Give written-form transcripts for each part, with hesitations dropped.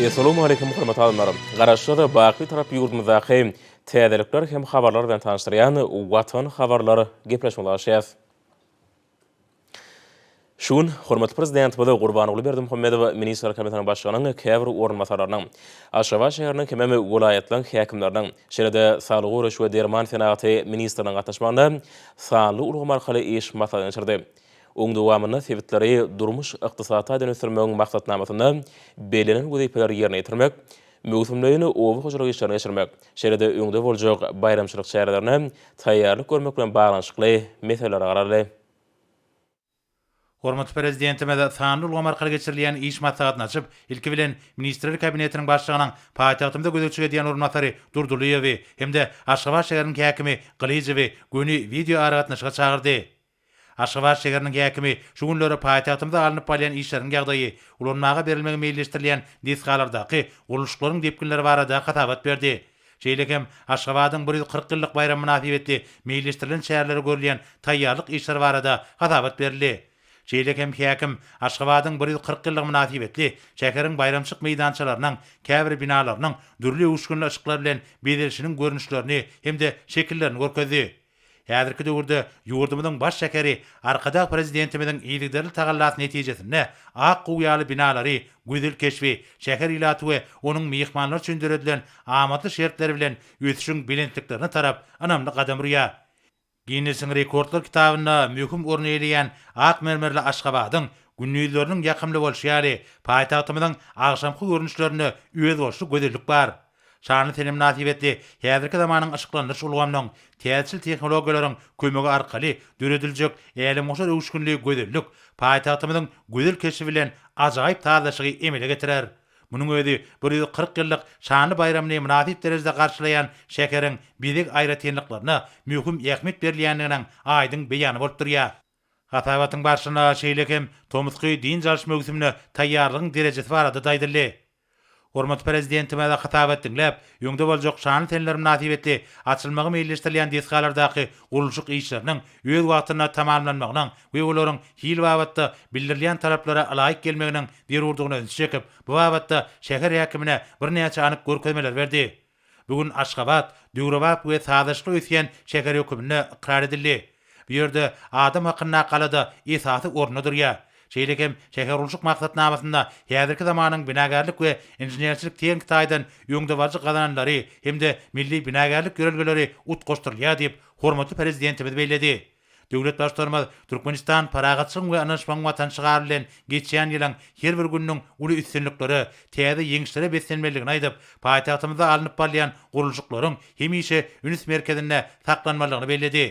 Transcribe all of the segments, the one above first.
Essalawmaleýkim hormatly adamlar! Garaşsyz, baky Bitarap ýurdumyzdaky täzelikler hem habarlar bilen tanyşdyrýan Watan habarlar gepleşigimize başlaýarys. Şu gün hormatly Prezidentimiz Gurbanguly Berdimuhamedow Ministrler Kabinetiniň Başlygynyň käbir orunbasarlarynyň, Aşgabat şäheriniň hemem welaýatlaryň häkimleriniň, şeýle-de Saglygy goraýyş we derman senagaty ministriniň gatnaşmagynda sanly ulgam arkaly iş maslahatyny geçirdi. Oň dowamynda sebitleri durmuş-ykdysady taýdan ösdürmegiň maksatnamasynda bellenen wezipeleri ýerine ýetirmek, möwsümleýin oba hojalyk işlerini geçirmek, şeýle-de öňde boljak baýramçylyk çärelerine taýýarlyk görmek bilen baglanyşykly meselelere garaldy. Hormatly Prezidentimiz sanly ulgam arkaly geçirilýän iş maslahatyny açyp, ilki bilen, Ministrler Kabinetiniň Başlygynyň paýtagtymyza gözegçilik edýän orunbasary Durdylyýewi hem-de Aşgabat şäheriniň häkimi Gylyjowy göni wideoaragatnaşyga çagyrdy. Aşgabat şäheriniň häkimi şu günler paýtagtymyzda alnyp barylýan işleriň ýagdaýy, ulanmaga berilmegi meýilleşdirilýän desgalardaky gurluşyklaryň depginleri barada hasabat berdi. Şeýle hem Aşgabadyň 140 ýyllyk baýramy mynasybetli meýilleşdirilen çärelere görülýän taýýarlyk işleri barada hasabat berildi. Şeýle hem häkim Aşgabadyň 140 ýyllygy mynasybetli şäheriň baýramçyk meýdançalarynyň käbir binalarynyň dürli öwüşginli yşyklar bilen bezelişiniň görnüşlerini hem-de şekillerini görkezdi. Häzirki döwürde ýurdumyzyň baş şäheri Arkadag Prezidentimiziň yzygiderli tagallasy netijesinde ak guw ýaly binalary, gözel keşbi, şäher ilaty we onuň myhmanlary üçin döredilen amatly şertleri bilen ösüşiň belentliklerine tarap ynamly gadam urýar. Ginnesiň rekordlar kitabynda möhüm orun eýeleýän ak mermerli Aşgabadyň gündizleriniň ýakymly bolşy ýaly, paýtagtymyzyň agşamky görnüşlerinde özboluşly gözellik bar. Şanly sene mynasybetli häzirki zamanyň yşyklandyryş ulgamynyň, täzeçil tehnologiýalaryň kömegi arkaly dörediljek älemgoşar öwüşginli gözellik paýtagtymyzyň gözel keşbi bilen ajaýyp sazlaşygy emele getirer. Munuň özi 140 ýyllyk şanly baýramyny mynasyp derejede garşylaýan şäheriň bezeg aýratynlyklaryna möhüm ähmiýet berilýändiginiň aýdyň beýany bolup durýar. Hasabatyň barşynda şeýle hem tomusky dynç alyş möwsümine taýýarlygyň derejesi barada-da aýdyldy. Hormatly Prezidentimiz hasabat diňläp, öňde boljak şanly seneler mynasybetli açylmagy meýilleşdirilýän desgalardaky gurluşyk işleriniň öz wagtynda tamamlanmagynyň we olaryň hil babatda bildirilýän talaplara ylaýyk gelmeginiň zerurdygyna ünsi çekip, bu babatda şäher häkimine birnäçe anyk görkezmeleri berdi. Bu gün Aşgabat döwrebap we sazlaşykly ösýän şäher höküminde ykrar edildi. Bu ýerde adam hakyndaky alada esasy orunda durýar. Şeýle hem şähergurluşyk maksatnamasynda häzirki zamanyň binagärlik we inženerçilik-tehniki taýdan öňdebaryjy gazananlary hem-de milli binagärlik ýörelgeleri utgaşdyrylýar diýip, hormatly Prezidentimiz belledi. Döwlet Baştutanymyz Türkmenistan parahatçylygyň we ynanyşmagyň Watany şygary bilen geçýän ýylyň her bir gününiň uly üstünliklere, täze ýeňişlere beslenmelidigini aýdyp, paýtagtymyzda alnyp barylýan gurluşyklaryň hemişe üns merkezinde saklanmalydygyny belledi.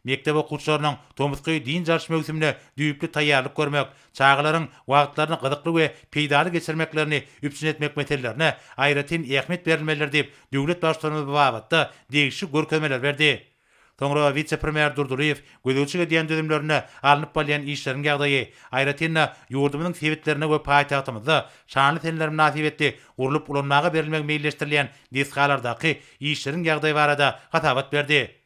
Mekdep okuwçylarynyň tomusky dynç alyş möwsümine düýpli taýýarlyk görmek, çagalaryň wagtlaryny gyzykly we peýdaly geçirmeklerini üpjün etmek meselelerine aýratyn ähmiýet berilmelidir diýip, döwlet Baştutanymyz bu babatda degişli görkezmeleri berdi. Soňra wise-premýer Durdylyýew gözegçilik edýän düzümlerinde alnyp barylýan işleriň ýagdaýy, aýratyn-da, ýurdumyzyň sebitlerinde we paýtagtymyzda şanly seneler mynasybetli gurlup ulanmaga berilmegi meýilleşdirilýän desgalardaky işleriň ýagdaýy barada hasabat berdi.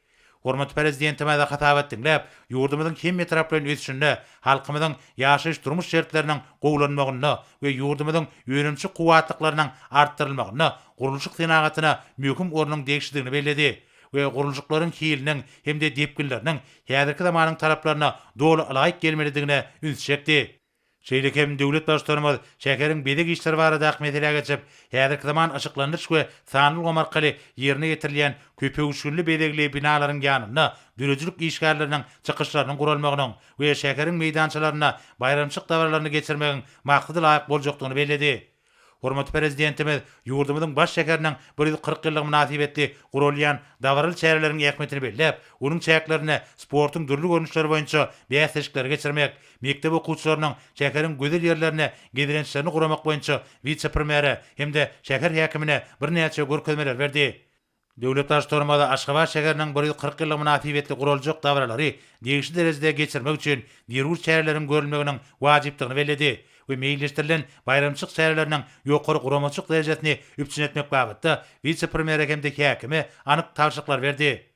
Hormatly Prezidentimiz hasabat diňläp, ýurdumyzyň hemmetaraplaýyn ösüşinde, halkymyzyň ýaşaýyş-durmuş şertleriniň gowulanmagynda we ýurdumyzyň önümçilik kuwwatlyklarynyň artdyrylmagynda gurluşyk senagatyna möhüm ornuň degişlidigini belledi. we gurluşyklaryň hiliniň hem-de depginleriniň häzirki zamanyň talaplaryna doly ylaýyk gelmelidigine ünsi çekdi. Şeýle hem döwlet Baştutanymyz şäheriň bezeg işleri baradaky meselä geçip, häzirki zaman yşyklandyryş we sanly ulgam arkaly ýerine ýetirilýän köpöwüşginli bezegli binalaryň ýanynda döredijilik işgärleriniň çykyşlarynyň guralmagynyň we şäheriň meýdançalarynda baýramçylyk dabaralaryny geçirmegiň maksada laýyk boljakdygyny belledi. Hormatly Prezidentimiz ýurdumyzyň baş şäheriniň 140 ýyllygy mynasybetli guralýan dabaraly çäreleriň ähmiýetini belläp, onuň çäklerinde sportuň dürli görnüşleri boýunça bäsleşikleri geçirmek, mekdep okuwçylarynyň şäheriň gözel ýerlerine gezelençlerini guramak boýunça wise-premýere hem-de şäher häkimine birnäçe görkezmeleri berdi. Döwlet Baştutanymyz Aşgabat şäheriniň 140 ýyllygy mynasybetli guraljak dabaralary degişli derejede geçirmek üçin zerur çäreleriň görülmeginiň wajypdygyny belledi we meýilleşdirilen baýramçylyk çäreleriniň ýokary guramaçylyk derejesini üpjün etmek babatda wise-premýere hem-de häkime anyk tabşyryklary berdi.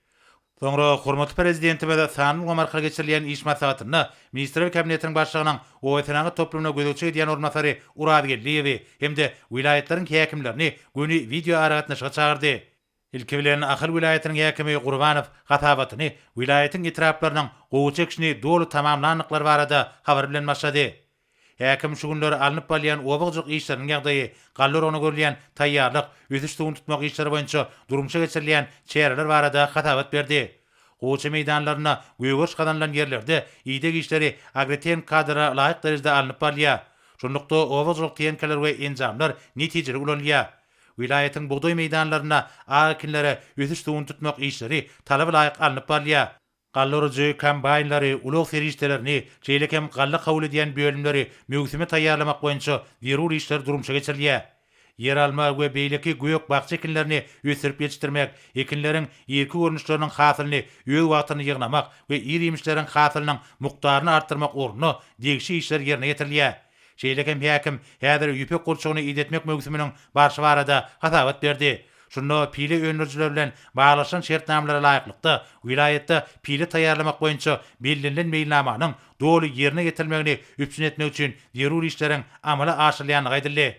Soňra hormatly Prezidentimiz sanly ulgam arkaly geçirilýän iş maslahatynda Ministrler Kabinetiniň Başlygynyň obasenagat toplumyna gözegçilik edýän orunbasary Urazgeldiýewi hem-de welaýatlaryň häkimlerini göni wideoaragatnaşyga çagyrdy. Ilki bilen Ahal welaýatynyň häkimi Gurbanow hasabatyny welaýatyň etraplarynyň gowaça ekişini doly tamamlandyklary barada habar bilen başlady. Häkim şu günler alnyp barylýan oba hojalyk işleriniň ýagdaýy, galla oragyna görülýän taýýarlyk, ösüş suwuny tutmak işleri boýunça durmuşa geçirilýän çäreler barada hasabat berdi. Gowaça meýdanlarynda gögeriş gazanylan ýerlerde ideg işleri agrotehniki kadalara laýyk derejede alnyp barylýar. Şunlukda oba hojalyk tehnikalar we enjamlar netijeli ulanylýar. Welaýatyň bugdaý meýdanlarynda ak ekinlere ösüş suwuny tutmak işleri talaba laýyk alnyp barylýar. Galla orujy kombaýnlary, ulag serişdelerini, şeýle hem galla kabul edýän bölümleri möwsüme taýýarlamak boýunça zerur işler durmuşa geçirilýär. Ýeralma we beýleki gök-bakja ekinlerini ösdürip ýetişdirmek, ekinleriň irki görnüşleriniň hasylyny öz wagtynda ýygnamak we ir-iýmişleriň hasylynyň mukdaryny artdyrmak ugrunda degişli işler ýerine ýetirilýär. Şeýle hem häkim häzir ýüpek gurçugyny idetmek möwsüminiň barşy barada hasabat berdi. Şunda pile öndürijiler bilen baglaşylan şertnamalara laýyklykda, welaýatda pile taýýarlamak boýunça bellenilen meýilnamanyň doly ýerine ýetirilmegini üpjün etmek üçin zerur işleriň amala aşyrylýandygy aýdyldy.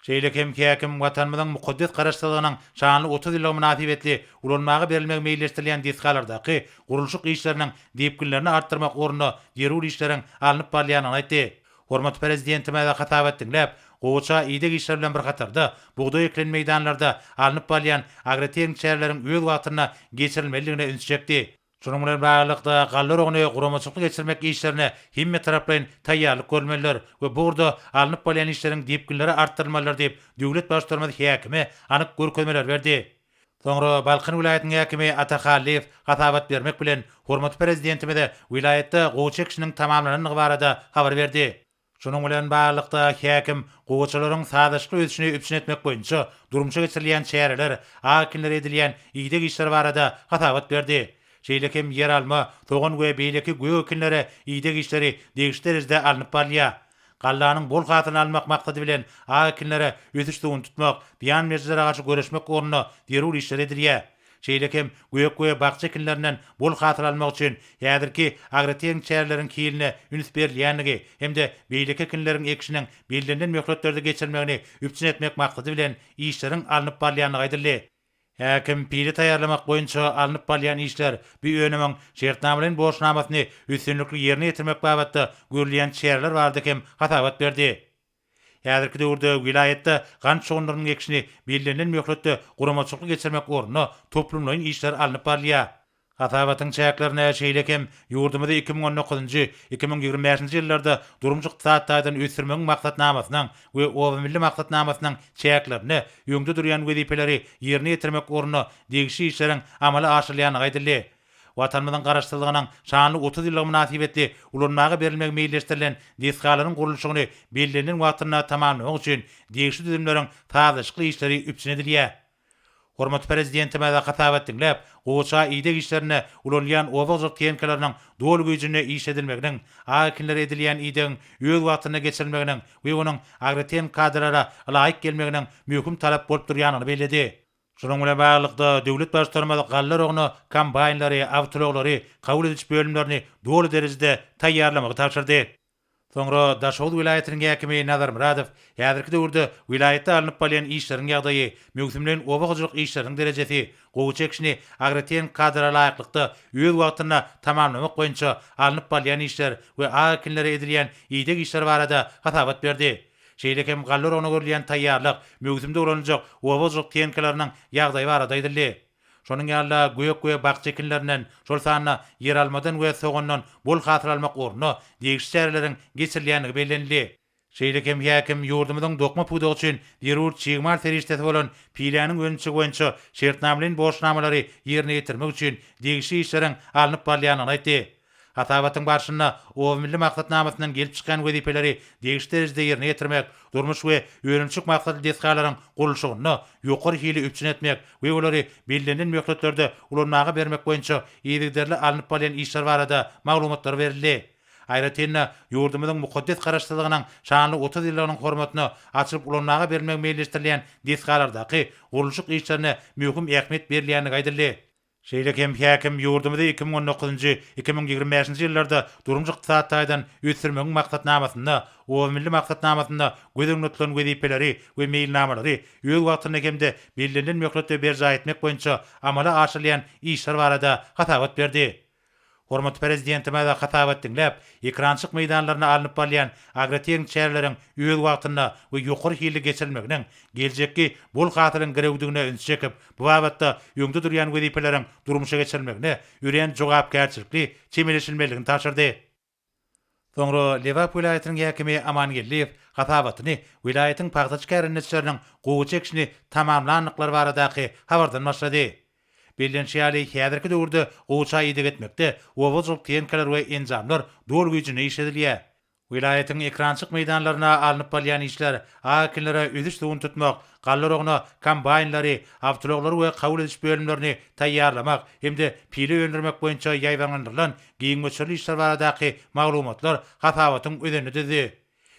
Şeýle hem häkim Watanymyzyň mukaddes Garaşsyzlygynyň şanly 30 ýyllygy mynasybetli ulanmaga berilmegi meýilleşdirilýän desgalardaky gurluşyk işleriniň depginlerini artdyrmak ugrunda zerur işleriň alnyp barylýandygyny aýtdy. Hormatly Prezidentimiz hasabat diňläp, gowaça ideg işleri bilen bir hatarda, bugdaý ekilen meýdanlarda alnyp barylýan agrotehniki çäreleriň öz wagtynda geçirilmelidigine ünsi çekdi. Şunuň bilen baglylykda, galla oragyny guramaçylykly geçirmek işlerine hemmetaraplaýyn taýýarlyk görülmelidir we bu ugurda alnyp barylýan işleriň depginleri artdyrylmalydyr diýip, döwlet Baştutanymyz häkime anyk görkezmeleri berdi. Soňra Balkan welaýatynyň häkimi Ata Hallyýew hasabat bermek bilen, hormatly Prezidentimize welaýatda gowaça ekişiniň tamamlanandygy barada habar berdi. Şunuň bilen baglylykda, häkim gowaçalaryň sazlaşykly ösüşini üpjün etmek boýunça durmuşa geçirilýän çäreler, ak ekinlere edilýän ideg işleri barada hasabat berdi. Şeýle hem ýeralma, sogan we beýleki gök ekinlere ideg işleri degişli derejede alnyp barylýar. Gallanyň bol hasylyny almak maksady bilen, ak ekinlere ösüş suwuny tutmak, zyýan berijilere garşy göreşmek ugrunda zerur işler edilýär. Şeýle hem gök we bakja ekinlerinden bol hasyl almak üçin häzirki agrotehniki çäreleriň hiline üns berilýändigi hem-de beýleki ekinleriň ekişiniň bellenilen möhletlerde geçirilmegini üpjün etmek maksady bilen işleriň alnyp barylýandygy aýdyldy. Häkim pile taýýarlamak boýunça alnyp barylýan işler bu önümiň şertnamalaýyn borçnamasyny üstünlikli ýerine ýetirmek babatda görülýän çäreler barada hem hasabat berdi. Häzirki döwürde welaýatda gant şugundyrynyň ekişini bellenilen möhletde guramaçylykly geçirmek ugrunda toplumlaýyn işler alnyp barylýar. Hasabatyň çäklerinde şeýle hem ýurdumyzy 2019-njy, 2025-nji ýyllarda durmuş-ykdysady taýdan ösdürmegiň maksatnamasynyň we Oba milli maksatnamasynyň çäklerinde öňde durýan wezipeleri ýerine ýetirmek ugrunda degişli işleriň amala aşyrylýandygy aýdyldy. Watanymyzyň Garaşsyzlygynyň şanly 30 ýyllygy mynasybetli ulanmaga berilmegi meýilleşdirilen desgalaryň gurluşygyny bellenilen wagtynda tamamlamak üçin degişli düzümleriň sazlaşykly işleri üpjün edilýär. Hormatly Prezidentimiz hasabat diňläp, gowaça ideg işlerinde ulanylýan oba hojalyk tehnikalarynyň doly güýjünde işledilmeginiň, ak ekinlere edilýän idegiň öz wagtynda geçirilmeginiň we onuň agrotehniki kadalara ylaýyk gelmeginiň möhüm talap bolup durýandygyny belledi. Şunuň bilen baglylykda, döwlet Baştutanymyz galla oragyna kombaýnlary, awtoulaglary, kabul ediş bölümlerini doly derejede taýýarlamagy tabşyrdy. Soňra Daşoguz welaýatynyň häkimi Nazar Myradow häzirki döwürde welaýatda alnyp barylýan işleriň ýagdaýy, möwsümleýin oba hojalyk işleriniň derejesi, gowaça ekişini agrotehniki kadalara laýyklykda öz wagtynda tamamlamak boýunça alnyp barylýan işler we ak ekinlere edilýän ideg işleri barada hasabat berdi. Şeýle hem galla oragyna görülýän taýýarlyk, möwsümde ulanyljak oba hojalyk tehnikalarynyň ýagdaýy barada aýdyldy. Şonuň ýaly-da, gök we bakja ekinlerinden, şol sanda ýeralmadan we sogandan bol hasyl almak ugrunda degişli çäreleriň geçirilýändigi bellenildi. Şeýle hem häkim ýurdumyzyň dokma pudagy üçin zerur çig mal serişdesi bolan piläniň önümçiligi boýunça şertnamalaýyn borçnamalary ýerine ýetirmek üçin degişli işleriň alnyp barylýandygyny aýtdy. Hasabatyň barşynda Oba milli maksatnamasyndan gelip çykýan wezipeleri degişli derejede ýerine ýetirmek, durmuş we önümçilik maksatly desgalaryň gurluşygynda ýokary hili üpjün etmek we olary bellenilen möhletlerde ulanmaga bermek boýunça yzygiderli alnyp barylýan işler barada maglumatlar berildi. Aýratyn-da, ýurdumyzyň mukaddes Garaşsyzlygynyň şanly 30 ýyllygynyň hormatyna açylyp ulanmaga berilmegi meýilleşdirilýän desgalardaky gurluşyk işlerine möhüm ähmiýet berilýändigi aýdyldy. Şeýle hem häkim ýurdumyzy 2019-njy, 2025-nji ýyllarda durmuş-ykdysady taýdan ösdürmegiň maksatnamasynda, Oba milli maksatnamasynda göz öňünde tutulan wezipeleri we meýilnamalary öz wagtynda hem-de bellenilen möhletde berjaý etmek boýunça amala aşyrylýan işler barada hasabat berdi. Hormatly Prezidentimiz hasabat diňläp, ekerançylyk meýdanlarynda alnyp barylýan agrotehniki çäreleriň öz wagtynda we ýokary hilli geçirilmeginiň geljekki bol hasylyň girewdigine ünsi çekip, bu babatda öňde durýan wezipeleriň durmuşa geçirilmegine örän jogapkärçilikli çemeleşilmelidigini tabşyrdy. Soňra Lebap welaýatynyň häkimi Aman Geldiýew hasabatyny welaýatyň pagtaçy kärendeçileriniň gowaça ekişini tamamlandyklary baradaky habardan başlady. Bellenişi ýaly, häzirki döwürde gowaça ideg etmekde oba hojalyk tehnikalar we enjamlar doly güýjünde işledilýär. Welaýatyň ekrançyk meýdanlarynda alnyp barylýan işler, ak ekinlere ösüş suwuny tutmak, galla oragyna kombaýnlary, awtoulaglary we kabul ediş bölümlerini taýýarlamak hem-de pile öndürmek boýunça ýaýbaňlandyrylan giň möçberli işler baradaky maglumatlar hasabatyň özenini düzdi.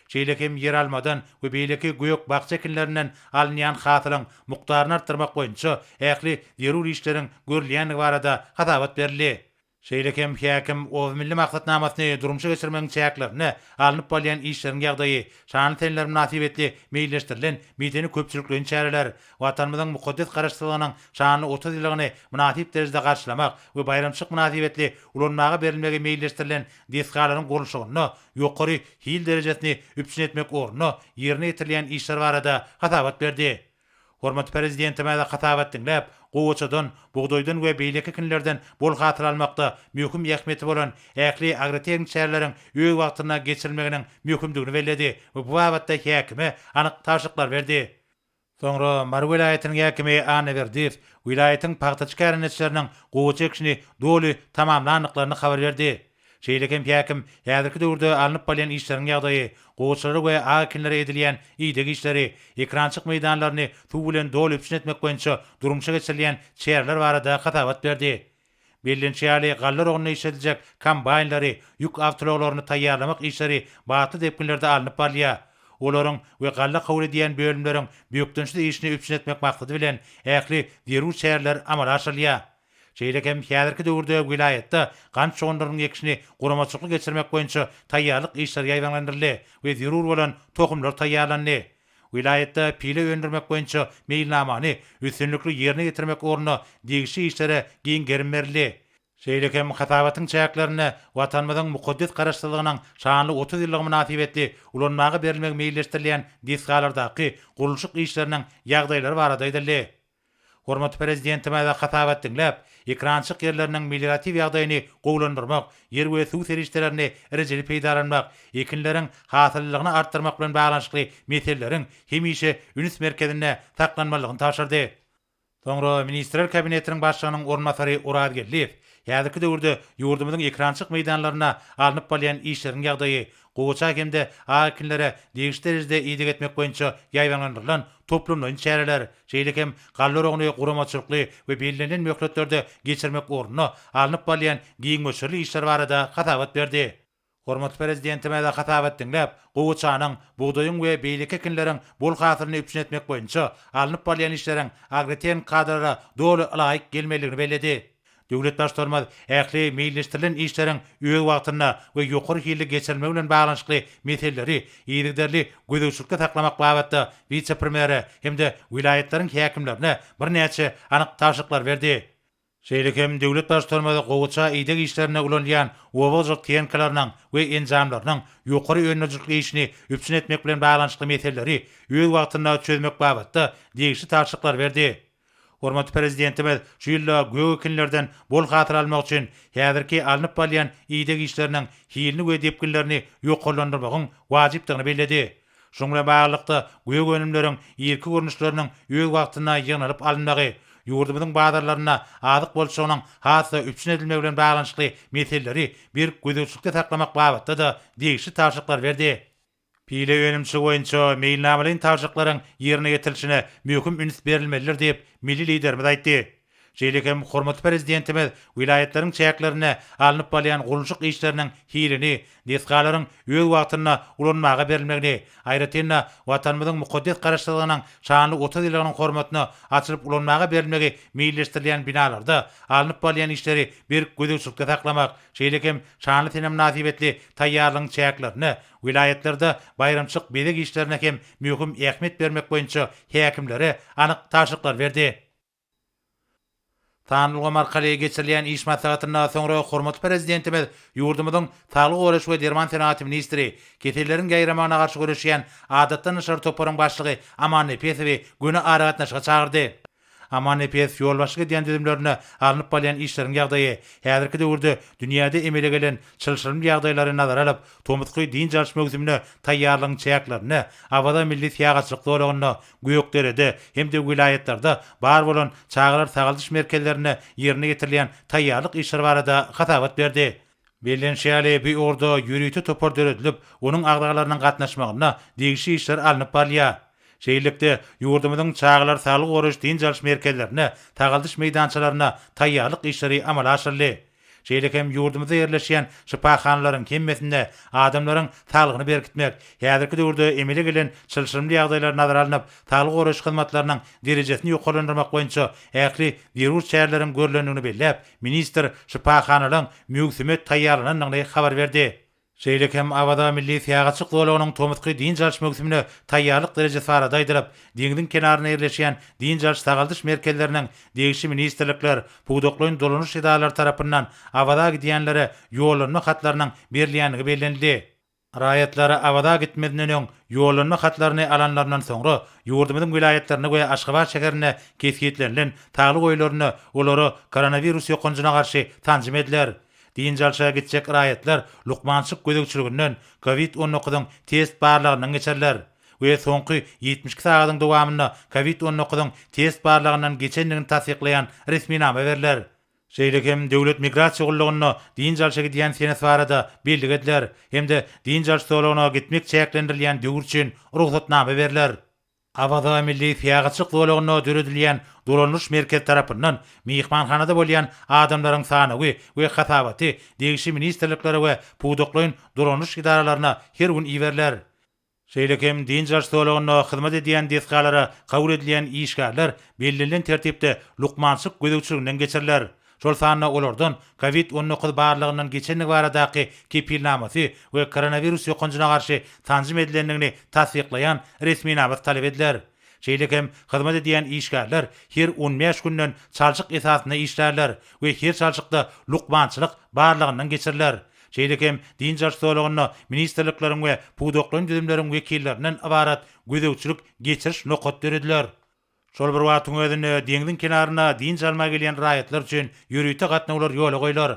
Şeýle hem ýeralmadan we beýleki gök-bakja ekinlerinden alynýan hasylyň mukdaryny artdyrmak boýunça ähli zerur işleriň görülýändigi barada hasabat berildi. Şeýle hem häkim Oba milli maksatnamasyny durmuşa geçirmegiň çäklerinde alnyp barylýan işleriň ýagdaýy, şanly seneler mynasybetli meýilleşdirilen medeni-köpçülikleýin çäreler, Watanymyzyň mukaddes Garaşsyzlygynyň şanly 30 ýyllygyny mynasyp derejede garşylamak we baýramçylyk mynasybetli ulanmaga berilmegi meýilleşdirilen desgalaryň gurluşygynda ýokary hil derejesini üpjün etmek ugrunda ýerine ýetirilýän işler barada hasabat berdi. Hormatly Prezidentimiz hasabat diňläp, gowaçadan, bugdaýdan we beýleki ekinlerden bol hasyl almakda möhüm ähmiýeti bolan ähli agrotehniki çäreleriň öz wagtynda geçirilmeginiň möhümdigini belledi we bu babatda häkime anyk tabşyryklar berdi. Soňra Mary welaýatynyň häkimi Annaberdiýew welaýatyň pagtaçy kärendeçileriniň gowaça ekişini doly tamamlandyklaryny habar berdi. Şeýle hem häkim häzirki döwürde alnyp barylýan işleriň ýagdaýy, gowaçalara we ak ekinlere edilýän ideg işleri, ekerançylyk meýdanlaryny suw bilen doly üpjün etmek boýunça durmuşa geçirilýän çäreler barada hasabat berdi. Bellenişi ýaly, galla oragynda işlediljek kombaýnlary, ýük awtoulaglaryny taýýarlamak işleri batly depginlerde alnyp barylýar. Olaryň we galla kabul edýän bölümleriň bökdençsiz işini üpjün etmek maksady bilen, ähli zerur çäreler amala aşyrylýar. Şeýle hem häzirki döwürde welaýatda gant çoganlarynyň ekişini guramaçylykly geçirmek boýunça taýýarlyk işleri ýaýbaňlandyryldy we zerur bolan tohumlar taýýarlandy. Welaýatda pile öndürmek boýunça meýilnamany üstünlikli ýerine ýetirmek ugrunda degişli işlere giň gerim berildi. Şeýle hem hasabatyň çäklerinde Watanymyzyň mukaddes Garaşsyzlygynyň şanly 30 ýyllygy mynasybetli ulanmaga berilmegi meýilleşdirilýän desgalardaky gurluşyk işleriniň ýagdaýlary barada aýdyldy. Hormatly Prezidentimiz hasabat diňläp, ekrançyk ýerleriniň melioratiw ýagdaýyny gowulandyrmak, ýer we suw serişdelerini rejeli peýdalanmak, ekinleriň hasyllylygyny artdyrmak bilen baglanyşykly meseleleriň hemişe üns merkezinde saklanmalydygyny tabşyrdy. Soňra Ministrler Kabinetiniň Başlygynyň orunbasary Oraz Geldiýew häzirki döwürde ýurdumyzyň ekerançylyk meýdanlarynda alnyp barylýan işleriň ýagdaýy, gowaça hem-de ak ekinlere degişli derejede ideg etmek boýunça ýaýbaňlandyrylan toplumlaýyn çäreler, şeýle hem galla oragyny guramaçylykly we bellenilen möhletlerde geçirmek ugrunda alnyp barylýan giň möçberli işler barada hasabat berdi. Hormatly Prezidentimiz hasabat diňläp, gowaçanyň, bugdaýyň we beýleki ekinleriň bol hasylyny üpjün etmek boýunça alnyp barylýan işleriň agrotehniki kadalara doly ylaýyk gelmelidigini belledi. Döwlet Baştutanymyz ähli meýilleşdirilen işleriň öz wagtynda we ýokary hilli geçirilmegi bilen baglanyşykly meseleleri yzygiderli gözegçilikde saklamak babatda wise-premýere hem-de welaýatlaryň häkimlerine birnäçe anyk tabşyryklary berdi. Şeýle hem döwlet Baştutanymyz gowaça ideg işlerinde ulanylýan oba hojalyk tehnikalarynyň we enjamlarynyň ýokary öndürijilikli işini üpjün etmek bilen baglanyşykly meseleleri öz wagtynda çözmek babatda degişli tabşyryklary berdi. Hormatly Prezidentimiz şu ýylda gök ekinlerden bol hasyl almak üçin häzirki alnyp barylýan ideg işleriniň hilini we depginlerini ýokarlandyrmagyň wajypdygyny belledi. Şunuň bilen baglylykda, gök önümleriň irki görnüşleriniň öz wagtynda ýygnalyp alynmagy, ýurdumyzyň bazarlarynda azyk bolçulygynyň has-da üpjün edilmegi bilen baglanyşykly meseleleri berk gözegçilikde saklamak babatda-da degişli tabşyryklary berdi. Pile önümçiligi boýunça meýilnamalaýyn tabşyryklaryň ýerine ýetirilişine möhüm üns berilmelidir diýip, milli Liderimiz aýtdy. Şeýle hem hormatly Prezidentimiz welaýatlaryň çäklerinde alnyp barylýan gurluşyk işleriniň hilini, desgalaryň öz wagtynda ulanmaga berilmegini, aýratyn-da, Watanymyzyň mukaddes Garaşsyzlygynyň şanly 30 ýyllygynyň hormatyna açylyp ulanmaga berilmegi meýilleşdirilýän binalarda alnyp barylýan işleri berk gözegçilikde saklamak, şeýle hem şanly sene mynasybetli taýýarlygyň çäklerinde welaýatlarda baýramçylyk bezeg işlerine hem möhüm ähmiýet bermek boýunça häkimlere anyk tabşyryklar berdi. Sanly ulgam arkaly geçirilýän iş maslahatynda soňra hormatly Prezidentimiz ýurdumyzyň Saglygy goraýyş we derman senagaty ministri, keselleriň ýaýramagyna garşy göreşýän Adatdan daşary toparyň başlygy Aman Nepesowy göni aragatnaşyga çagyrdy. Aman Nepesow ýolbaşçylyk edýän düzümlerinde alnyp barylýan işleriň ýagdaýy, häzirki döwürde dünýäde emele gelen çylşyrymly ýagdaýlary nazara alyp, tomusky dynç alyş möwsümine taýýarlygyň çäklerinde Awaza milli syýahatçylyk zolagynda Gökderede hem-de welaýatlarda bar bolan çagalar sagaldyş merkezlerinde ýerine ýetirilýän taýýarlyk işleri barada hasabat berdi. Bellenişi ýaly, bu ugurda ýörite topar döredilip, onuň agzalarynyň gatnaşmagynda degişli işler alnyp barylýar. Şeýlelikde, ýurdumyzyň çagalar saglygy goraýyş-dynç alyş merkezlerinde, sagaldyş meýdançalarynda taýýarlyk işleri amala aşyryldy. Şeýle hem ýurdumyzda ýerleşýän şypahanalaryň hemmesinde adamlaryň saglygyny berkitmek, häzirki döwürde emele gelen çylşyrymly ýagdaýlar nazara alnyp, saglygy goraýyş hyzmatlarynyň derejesini ýokarlandyrmak boýunça ähli zerur çäreleriň görlendigini belläp, ministr şypahanalaryň möwsüme taýýarlanandygyny habar berdi. Şeýle hem Awaza milli syýahatçylyk zolagynyň tomusky dynç alyş möwsümine taýýarlyk derejesi barada aýdylyp, deňziň kenarynda ýerleşýän dynç alyş-sagaldyş merkezleriniň degişli ministrlikler, pudaklaýyn dolanyş edaralary tarapyndan Awaza gidýänlere ýollanma hatlarynyň berilýändigi bellenildi. Raýatlar Awaza gitmezinden öň ýollanma hatlaryny alanlaryndan soňra, ýurdumyzyň welaýatlarynda we Aşgabat şäherinde kesgitlenilen saglyk öýlerinde olara koronawirus ýokanjyna garşy sanjym ediler. Dynç alşa gitjek raýatlar lukmançylyk gözegçiliginden, Covid on dokuzyň test barlagyndan geçerler we soňky 72 sagadyň dowamynda Covid on dokuzyň test barlagyndan geçendigini tassyklaýan resminama berler. Şeýle hem Döwlet migrasiýa gullugynda dynç alşa gidýän senesi barada bellik ediler hem-de dynç alyş zolagyna gitmek çäklendirilýän döwür üçin rugsatnama berler. Awaza milli syýahatçylyk zolagynda döredilýän dolanyş merkezi tarapyndan myhmanhanada bolýan adamlaryň sanawy we hasabaty degişli ministrliklere we pudaklaýyn dolanyş edaralaryna her gün iberiler. Şeýle hem dynç alyş zolagynda hyzmat edýän desgalara kabul edilýän işgärler bellenilen tertipde lukmançylyk gözegçiliginden geçiriler. Şol sanda olardan Covid 19 barlagyndan geçendigi baradaky kepilnamasy we koronawirus ýokanjyna garşy sanjym edilendigini tassyklaýan resminamasy talap ediler. Şeýle hem hyzmat edýän işgärler her 15 günden çalşyk esasynda işlärler we her çalşykda lukmançylyk barlagyndan geçiriler. Şeýle hem dynç alyş zolagynda ministrlikleriň we pudaklaýyn düzümleriň wekillerinden ybarat gözegçilik geçiriş nokady dörediler. Şol bir wagtyň özünde, deňziň kenarynda dynç almaga gelýän raýatlar üçin ýörite gatnawlar ýola goýlar.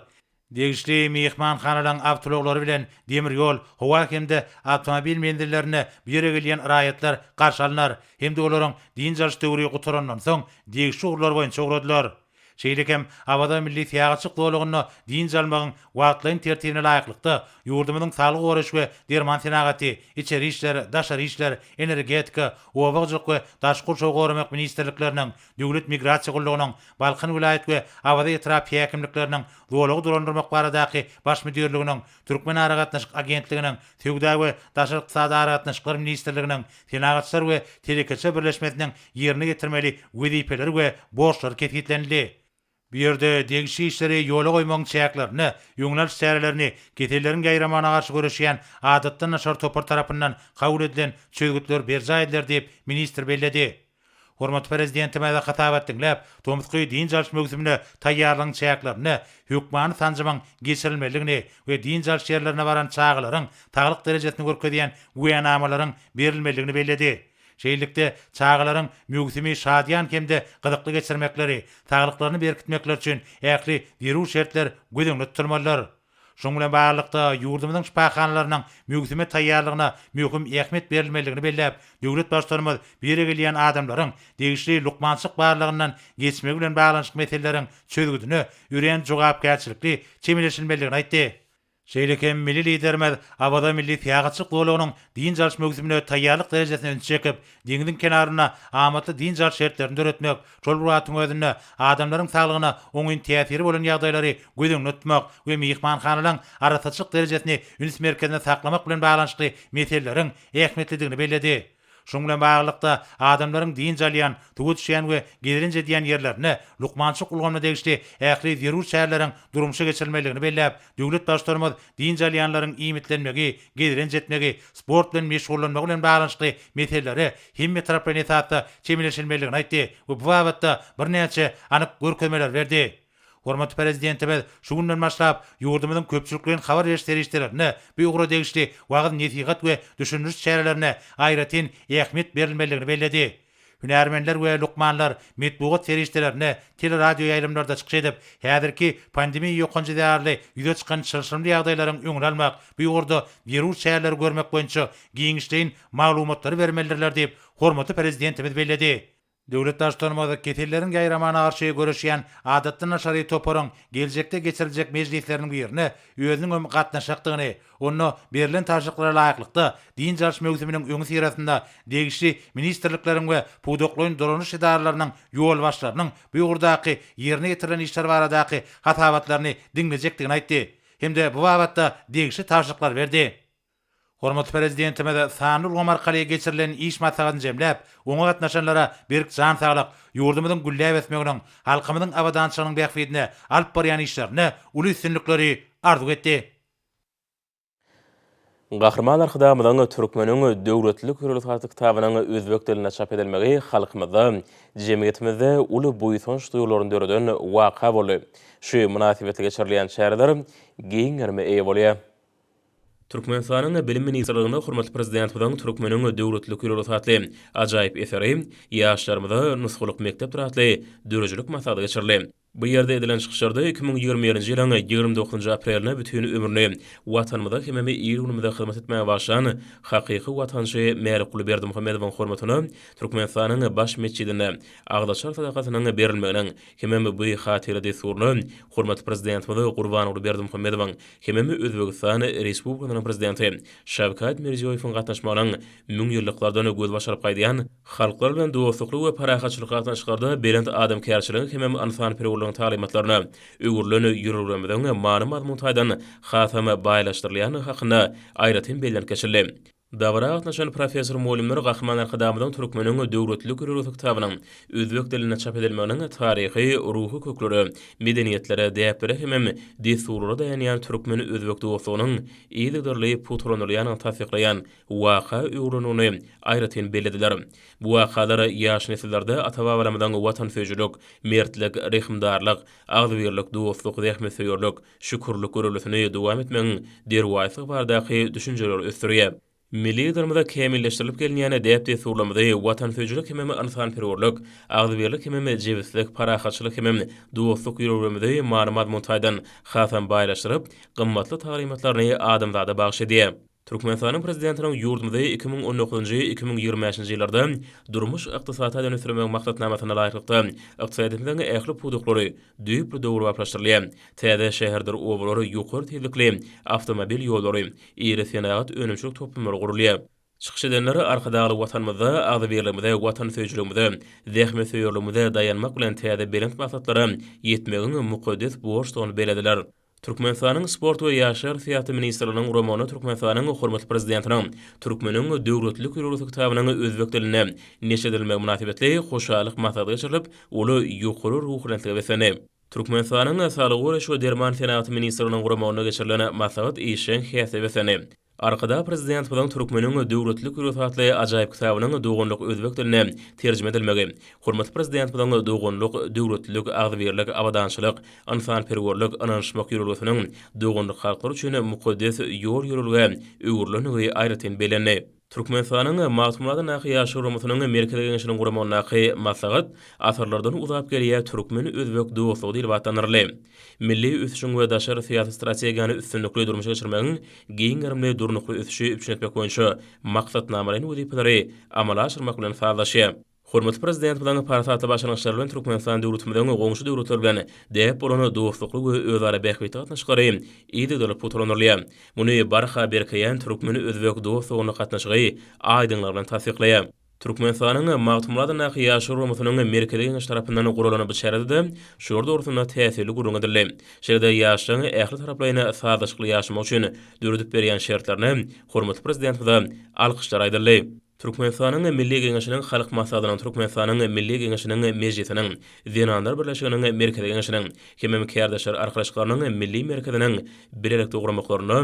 Degişli myhmanhanalaryň awtoulaglary bilen demir ýol, howa hem-de awtomobil menzillerinde bu ýere gelýän raýatlar garşy alnar hem-de olaryň dynç alyş döwri gutarandan soň degişli ugurlar boýunça ugradylar. Şeýle hem Awaza milli syýahatçylyk zolagynda dynç almagyň wagtlaýyn tertibine laýyklykda, ýurdumyzyň Saglygy goraýyş we derman senagaty, Içeri işler, Daşary işler, Energetika, Oba hojalyk we daşky gurşawy goramak ministrlikleriniň, Döwlet migrasiýa gullugynyň, Balkan welaýat we Awaza etrap häkimlikleriniň Zolagy dolandyrmak baradaky baş müdirliginiň, Türkmenaragatnaşyk agentliginiň, Söwda we daşary ykdysady aragatnaşyklar ministrliginiň, Senagatçylar we telekeçiler birleşmesiniň ýerine ýetirmeli wezipeleri we borçlary kesgitlenildi. Bu ýerde degişli işleri ýola goýmagyň çäklerinde öňüni alyş çärelerini keselleriň ýaýramagyna garşy göreşýän adatdan daşary topar tarapyndan kabul edilen çözgütler berjaý ediler diýip, ministr belledi. Hormatly Prezidentimize hasabat diňläp, tomusky dynç alyş möwsümine taýýarlygyň çäklerinde hökmany sanjymyň geçirilmelidigini we dynç alyş ýerlerine baran çagalaryň saglyk derejesini görkezýän güwänamalaryň berilmelidigini belledi. Şeýlelikde, çagalaryň möwsümi şadyýan hem-de gyzykly geçirmekleri, saglyklaryny berkitmekleri üçin ähli zerur şertler göz öňünde tutulmalydyr. Şunuň bilen baglylykda, ýurdumyzyň şypahanalarynyň möwsüme taýýarlygyna möhüm ähmiýet berilmelidigini belläp, döwlet Baştutanymyz bu ýere gelýän adamlaryň degişli lukmançylyk barlagyndan geçmegi bilen baglanyşykly meseleleriň çözgüdine örän jogapkärçilikli çemeleşilmelidigini aýtdy. Şeýle hem milli Liderimiz Awaza milli syýahatçylyk zolagynyň dynç alyş möwsümine taýýarlyk derejesine ünsi çekip, deňziň kenarynda amatly dynç alyş şertlerini döretmek, şol bir wagtyň özünde adamlaryň saglygyna oňyn täsiri bolan ýagdaýlary göz öňünde tutmak we myhmanhanalaryň arassaçylyk derejesini üns merkezinde saklamak bilen baglanyşykly meseleleriň ähmiýetlidigini belledi. Şunuň bilen baglylykda, adamlaryň dynç alýan, suwa düşýän we gezelenç edýän ýerlerinde lukmançylyk ulgamyna degişli ähli zerur çäreleriň durmuşa geçirilmelidigini belläp, döwlet Baştutanymyz dynç alýanlaryň iýmitlenmegi, gezelenç etmegi, sport bilen meşgullanmagy bilen baglanyşykly meselelere hemmetaraplaýyn esasda çemeleşilmelidigini aýtdy we bu babatda birnäçe anyk görkezmeleri berdi. Hormatly Prezidentimiz şu günden başlap, ýurdumyzyň köpçülikleýin habar beriş serişdelerinde bu ugra degişli wagyz-nesihat we düşündiriş çärelerine aýratyn ähmiýet berilmelidigini belledi. Hünärmenler we lukmanlar metbugat serişdelerinde, teleradioýaýlymlarda çykyş edip, häzirki pandemiýa ýokanjy zerarly ýüze çykan çylşyrymly ýagdaýlaryň öňüni almak, bu ugurda zerur çäreleri görmek boýunça giňişleýin maglumatlary bermelidirler diýip, hormatly Prezidentimiz belledi. Döwlet Baştutanymyz keselleriň ýaýramagyna garşy göreşýän Adatdan daşary toparyň geljekde geçiriljek mejlisleriniň birine özüniň hem gatnaşjakdygyny, onda berlen tabşyryklara laýyklykda, dynç alyş möwsüminiň öňüsyrasynda degişli ministrlikleriň we pudaklaýyn dolanyş edaralarynyň ýolbaşçylarynyň bu ugurdaky ýerine ýetirilen işler baradaky hasabatlaryny diňlejekdigini aýtdy hem-de bu babatda degişli tabşyryklary berdi. Hormatly Prezidentimiz sanly ulgam arkaly geçirilen iş maslahatyny jemläp, oňa gatnaşanlara berk jan saglyk, ýurdumyzyň gülläp ösmeginiň, halkymyzyň abadançylygynyň bähbidine alyp barýan işlerinde uly üstünlikleri arzuw etdi. Gahryman Arkadagymyzyň Türkmeniň döwletlilik ýörelgesi atly kitabynyň özbek dilinde çap edilmegi halkymyzda, jemgyýetimizde uly buýsanç duýgularyny döreden waka boldy. Şu mynasybetli geçirilýän çäreler giň gerime eýe bolýar. Türkmenistanyň Bilim ministrliginde hormatly Prezidentimiziň Türkmeniň döwletlilik ýörelgesi atly ajaýyp eseri ýaşlarymyza nusgalyk mekdepdir atly döredijilik maslahaty geçirildi. Bu ýerde edilen çykyşlarda 2021-nji ýylyň 29-njy aprelinde bütin ömrüni Watanymyza hemem il-günümize hyzmat etmäge bagyşlan hakyky watançy Mälikguly Berdimuhamedowyň hormatyna Türkmenistanyň Baş metjidinde agzaçar sadakasynyň berilmeginiň hemem bu hatyra dessuryna hormatly Prezidentimiz Gurbanguly Berdimuhamedowyň hemem Özbegistan Respublikasynyň Prezidenti Şawkat Mirziýoýewiň gatnaşmagynyň müňýyllyklardan gözbaş alyp gaýdýan halklar bilen dostlukly we parahatçylykly gatnaşyklarda belent adamkärçiligiň hemem ynsanperwerligiň taglymatlaryna öwrülen ýörelgelerimiziň many-mazmun taýdan hasam baýlaşdyrylýandygy hakynda aýratyn bellenip geçildi. Dabara gatnaşan professor-mugallymlar Gahryman Arkadagymyzyň Türkmeniň döwletlilik ýörelgesi kitabynyň özbek dilinde çap edilmeginiň taryhy, ruhy köklere, medeniýetlere, däplere hemem dessurlara daýanýan türkmen-özbek dostlugynyň yzygiderli pugtalandyrylýandygyny tassyklaýan waka öwrülendigini aýratyn bellediler. Bu wakalar ýaş nesillerde ata-babalarymyzyň watansöýüjilik, mertlik, rehimdarlyk, agzybirlik, dostluk, zähmetsöýerlik, şükürlik görellesini dowam etmegiň derwaýyslygy baradaky düşünjeleri ösdürýär. Milli Liderimize kämilleşdirilip gelinýän däp-dessurlarymyzy watansöýüjilik hemem ynsanperwerlik, agzybirlik hemem jebislik, parahatçylyk hemem dostluk ýörelgemizi many-mazmun taýdan hasam baýlaşdyryp, gymmatly taglymatlaryny adamzada bagyş edýär. Türkmenistanyň Prezidentiniň ýurdumyzy 2019-njy, 2025-nji ýyllarda durmuş-ykdysady taýdan ösdürmegiň maksatnamasyna laýyklykda, ykdysadyýetimiziň ähli pudaklary düýpli döwrebaplaşdyrylýar. Täze şäherdir obalar, ýokary tizlikli awtomobil ýollary, iri senagat-önümçilik toplumlary gurulýar. Çykyş edenler Arkadagly Watanymyzda agzybirligimize, watansöýüjiligimize, zähmetsöýerligimize daýanmak bilen täze belent maksatlara ýetmegiň mukaddes borçdugyny bellediler. Türkmenistanyň Sport we ýaşlar syýasaty ministrliginiň guramagynda Türkmenistanyň hormatly Prezidentiniň Türkmeniň döwletlilik ýörelgesi kitabynyň özbek dilinde neşir edilmegi mynasybetli hoşallyk maslahaty geçirilip, uly ýokary ruhubelentlige beslendi. Türkmenistanyň Saglygy goraýyş we derman senagaty ministrliginiň guramagynda geçirilen maslahat işjeň häsiýete beslendi. Arkadag Prezidentimiziň Türkmeniň döwletlilik ýörelgesi atly ajaýyp kitabynyň doganlyk özbek diline terjime edilmegi, hormatly Prezidentimiziň doganlyk, döwletlilik, agzybirlik, abadançylyk, ynsanperwerlik, ynanyşmak ýörelgesiniň doganlyk halklar üçin mukaddes ýol-ýörelgä öwrülendigi aýratyn bellendi. Türkmenistanyň Magtymguly adyndaky Ýaşlar guramasynyň Merkezi Geňeşiniň guramagyndaky maslahat Asyrlardan uzap gelýär türkmen-özbek dostlugy diýlip atlandyryldy. Milli ösüşiň we daşary syýasy strategiýany üstünlikli durmuşa geçirmegiň giň gerimli durnukly ösüşi üpjün etmek boýunça maksatnamalaýyn wezipeleri amala aşyrmak bilen sazlaşýar. Hormatly Prezidentimiziň parasatly başlangyçlary bilen Türkmenistan döwletimiziň goňşy döwletler bilen däp bolan dostlukly we özara bähbitli gatnaşyklary yzygiderli pugtalandyrylýar. Muny barha berkeýän türkmen-özbek dost-doganlyk gatnaşygy aýdyňlygy bilen tassyklaýar. Türkmenistanyň Magtymguly adyndaky Ýaşlar guramasynyň Merkezi Geňeşi tarapyndan guralan bu çärede-de şular dogrusynda täsirli gürrüň edildi. Şeýle-de ýaşlaryň ähli taraplaýyn sazlaşykly ýaşamagy üçin döredip berýän şertlerine hormatly Prezidentimize alkyşlar aýdyldy. Türkmenistanyň Milli Geňeşiniň Halk Maslahatynyň, Türkmenistanyň Milli Geňeşiniň Mejlisiniň, Zenanlar birleşiginiň Merkezi Geňeşiniň hemem Kärdeşler arkalaşyklarynyň Milli merkeziniň bilelikde guramaklarynda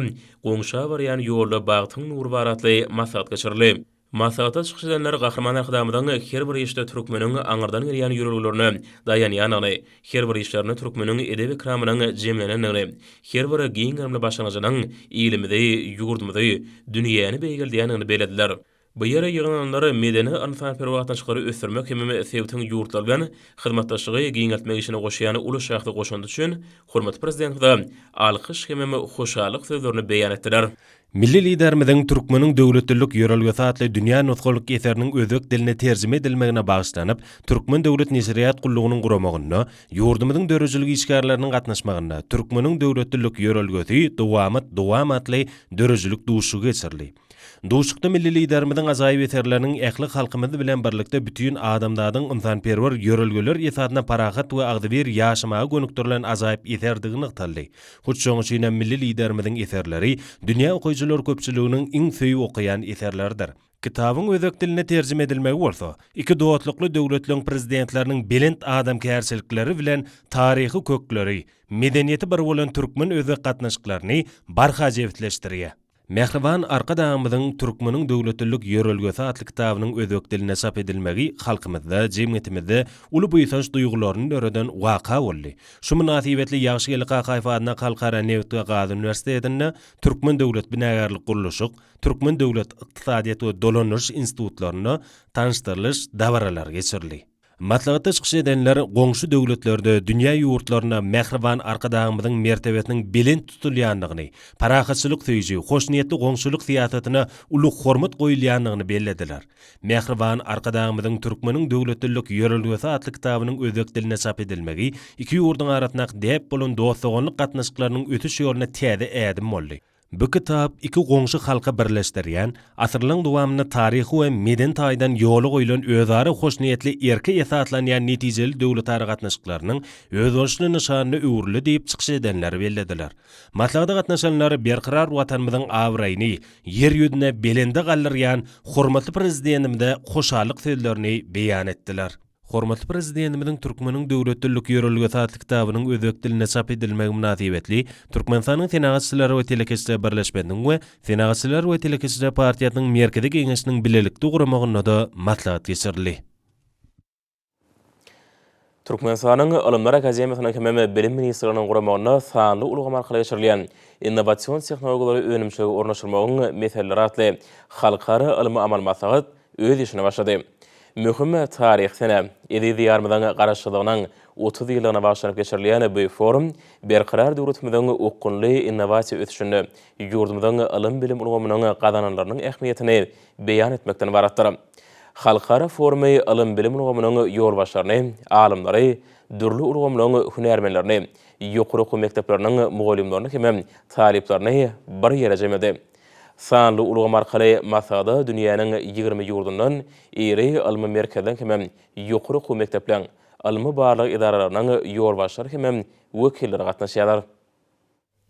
Goňşa barýan ýolda bagtyň nury bar atly maslahat geçirildi. Maslahatda çykyş edenler Gahryman Arkadagymyzyň her bir işde türkmeniň aňyrdan gelýän ýörelgelerine daýanýandygyny, her bir işlerinde türkmeniň edep-ekramynyň jemlenendigini, her bir giň gerimli başlangyjynyň ilimizi, ýurdumyzy, dünýäni beýgeldýändigini bellediler. Bu ýere ýygnananlar medeni-ynsanperwer gatnaşyklary ösdürmek hemem sebitiň ýurtlary bilen hyzmatdaşlygy giňeltmek işine goşýan uly şahsy goşandy üçin hormatly Prezidentimize alkyş hemem hoşallyk sözlerini beýan etdiler. Milli Liderimiziň Türkmeniň döwletlilik ýörelgesi atly dünýä nusgalyk eseriniň özbek diline terjime edilmegine bagyşlanyp, Türkmen döwlet neşirýat gullugynyň guramagynda, ýurdumyzyň döredijilik işgärleriniň gatnaşmagynda Türkmeniň döwletlilik ýörelgesi, dowamat dowam atly döredijilik duşuşygy geçirildi. Duşuşykda Milli Liderimiziň ajaýyp eserleriniň ähli halkymyz bilen birlikde bütin adamzadyň ynsanperwer ýörelgeler esasynda parahat we agzybir ýaşamaga gönükdirilen ajaýyp eserdigi nygtaldy. Hut şonuň üçin hem milli Liderimiziň eserleri dünýä okyjylar köpçüliginiň iň söýüp okaýan eserleridir. Kitabyň özbek diline terjime edilmegi bolsa, iki dostlukly döwletleriň Prezidentleriniň belent adamkärçilikleri bilen taryhy kökleri, medeniýeti bir bolan türkmen-özbek gatnaşyklaryny barha jebisleşdirýär. Mähriban Arkadagymyzyň Türkmeniň döwletlilik ýörelgesi atly kitabynyň özbek dilinde çap edilmegi halkymyzda, jemgyýetimizde uly buýsanç duýgularyny döreden waka boldy. Şu mynasybetli Ýagşygeldi Kakaýew adyndaky Halkara nebit we gaz uniwersitetinde Türkmen döwlet binagärlik-gurluşyk, Türkmen döwlet ykdysadyýet we dolandyryş institutlarynda tanyşdyrylyş dabaralary geçirildi. Maslahatda çykyş edenler goňşy döwletlerde, dünýä ýurtlarynda mähriban Arkadagymyzyň mertebesiniň belent tutulýandygyny, parahatçylyk söýüji, hoşniýetli goňşulyk syýasatyna uly hormat goýulýandygyny bellediler. Mähriban Arkadagymyzyň Türkmeniň döwletlilik ýörelgesi atly kitabynyň özbek dilinde çap edilmegi iki ýurduň arasyndaky däp bolan dost-doganlyk gatnaşyklarynyň ösüş ýolunda täze ädim boldy. Bu kitap iki goňşy halky birleşdirýän, asyrlaryň dowamynda taryhy we medeni taýdan ýola goýlan özara hoşniýetli erke esaslanýan netijeli döwletara gatnaşyklarynyň özboluşly nyşanyna öwrüldi diýip çykyş edenler bellediler. Maslahata gatnaşanlar berkarar Watanymyzyň abraýyny Ýer ýüzünde belende galdyrýan hormatly Prezidentimize hoşallyk sözlerini beýan etdiler. Hormatly Prezidentimiziň Türkmeniň döwletlilik ýörelgesi atly kitabynyň özbek dilinde çap edilmegi mynasybetli Türkmenistanyň Senagatçylar we telekeçiler birleşmesiniň we Senagatçylar we telekeçiler partiýasynyň Merkezi Geňeşiniň bilelikde guramagynda-da maslahat geçirildi. Türkmenistanyň Ylymlar akademiýasynyň hemem Bilim ministrliginiň guramagynda sanly ulgam arkaly geçirilýän Innowasion tehnologiýalary önümçilige ornaşdyrmagyň meseleleri atly halkara ylmy-amaly maslahat öz işine başlady. Möhüm taryhy sene, eziz Diýarymyzyň Garaşsyzlygynyň 30 ýyllygyna bagyşlanyp geçirilýän bu forum Berkarar döwletimiziň okgunly innowasiýa ösüşinde ýurdumyzyň ylym-bilim ulgamynyň gazananlarynyň ähmiýetini beýan etmekden ybaratdyr. Halkara forumy ylym-bilim ulgamynyň ýolbaşçylaryny, alymlary, dürli ulgamlaryň hünärmenlerini, ýokary okuw mekdepleriniň mugallymlaryny hem talyplaryny bir ýere jemledi. Sanly ulgam arkaly maslahata dünýäniň 20 ýurdundan iri ylmy merkezleň hemem ýokary okuw mekdepleň, ylmy-barlag edaralarynyň ýolbaşçylary hemem wekilleri gatnaşýarlar.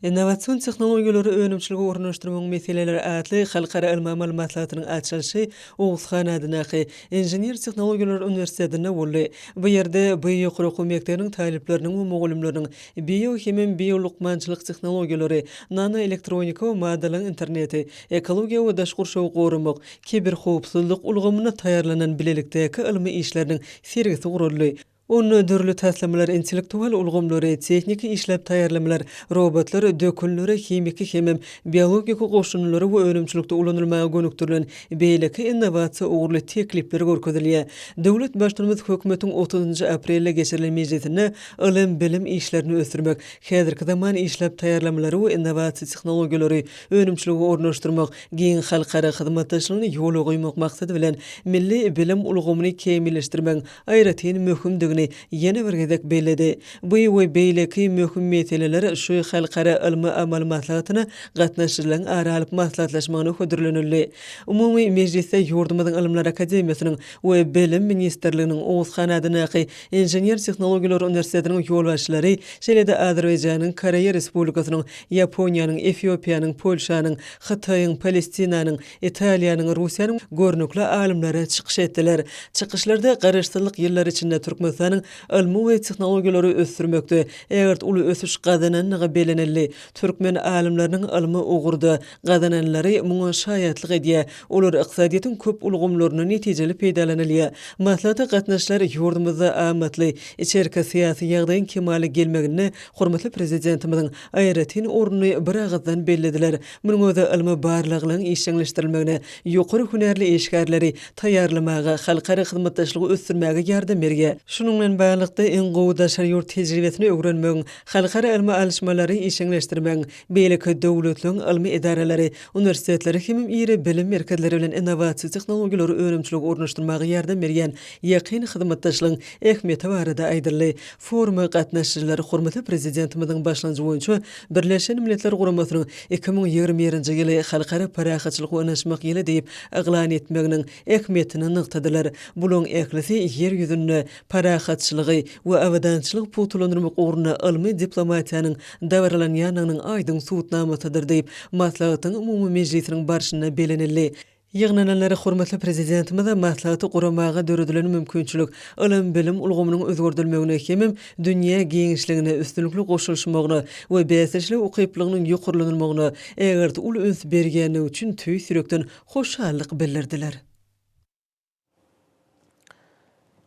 Innowasion tehnologiýalary önümçilige ornaşdyrmagyň meseleleri atly halkara ylmy-amaly maslahatynyň açylyşy Oguz han adyndaky Inžener-tehnologiýalar uniwersitetinde boldy. Bu ýerde bu ýokary okuw mekdebiniň talyplarynyň we mugallymlarynyň Bio hemem biolukmançylyk tehnologiýalary, nanoelektronika we maddalaryň interneti, ekologiýa we daş gurşawy goramak, kiberhowpsuzlyk ulgamynda taýýarlanan bilelikdäki ylmy işleriniň sergisi guraldy. Onda dürli taslamalar, intellektual ulgamlary, tehniki işläp taýýarlamalar, robotlar, dökünleri, himiki hemem biologiki goşundylary we önümçilikde ulanylmaga gönükdirilen beýleki innowasiýa ugurly teklipler görkezilýär. Döwlet Baştutanymyz Hökümetiň otuzynjy aprelde geçirilen mejlisinde ylym-bilim işlerini ösdürmek, häzirki zaman işläp taýýarlamalary we innowasiýa tehnologiýalary önümçilige ornaşdyrmak, giň halkara hyzmatdaşlygyny ýola goýmak maksady bilen, milli bilim ulgamyny kämilleşdirmegiň aýratyn möhümdigini ýene bir gezek belledi. Bu we beýleki möhüm meseleler şu halkara ylmy-amaly maslahatyna gatnaşyjylaryň ara alyp maslahatlaşmagyna hödürlenildi. Umumy mejlisde ýurdumyzyň Ylymlar akademiýasynyň we Bilim ministrliginiň Oguz han adyndaky Inžener-tehnologiýalar uniwersitetiniň ýolbaşçylary, şeýle-de Azerbaýjanyň, Koreýa Respublikasynyň, Ýaponiýanyň, Efiopiýanyň, Polşanyň, Hytaýyň, Palestinanyň, Italiýanyň, Russiýanyň görnükli alymlary çykyş etdiler. Çykyşlarda Garaşsyzlyk ýyllary içinde Türkmenistanyň ylmy we tehnologiýalary ösdürmekde ägirt uly ösüş gazanandygy bellenildi. Türkmen alymlarynyň ylmy ugurda gazananlary muňa şaýatlyk edýär. Olar ykdysadyýetiň köp ulgamlarynda netijeli peýdalanylýar. Maslahata gatnaşyjylar ýurdumyzda amatly içerki syýasy ýagdaýyň kemala gelmeginde hormatly Prezidentimiziň aýratyn ornuny biragyzdan bellediler. Munuň özi ylmy barlaglaryň işjeňleşdirilmegine, ýokary hünärli işgärleri taýýarlamaga, halkara hyzmatdaşlygy ösdürmäge ýardam berýär. Şunuň bilen baglylykda, iň gowy daşary ýurt tejribesini öwrenmegiň, halkara ylmy alyşmalary işjeňleşdirmegiň, beýleki döwletleriň ylmy edaralary, uniwersitetleri hemem iri bilim merkezleri bilen innowasiýa tehnologiýalary önümçilige ornaşdyrmaga ýardam berýän ýakyn hyzmatdaşlygyň ähmiýeti barada aýdyldy. Foruma gatnaşyjylar hormatly Prezidentimiziň başlangyjy boýunça Birleşen Milletler Guramasynyň 2021-nji ýyly Halkara parahatçylyk we ynanyşmak ýyly diýip yglan etmeginiň ähmiýetini nygtadylar. Bularyň ählisi Ýer ýüzünde parahatçylygy we abadançylygy pugtalandyrmak ugrunda ylmy diplomatiýanyň dabaralanýandygynyň aýdyň subutnamasydyr diýip, maslahatyň umumy mejlisiniň barşynda bellenildi. Ýygnananlara hormatly Prezidentimize maslahaty guramaga döredilen mümkinçilik, ylym-bilim ulgamynyň özgerdilmegine hemem dünýä giňişligine üstünlikli goşulyşmagyna we bäsdeşlige ukyplylygynyň ýokarlanylmagyna ägirt uly üns berýändigi üçin tüýs ýürekden hoşallyk bildirdiler.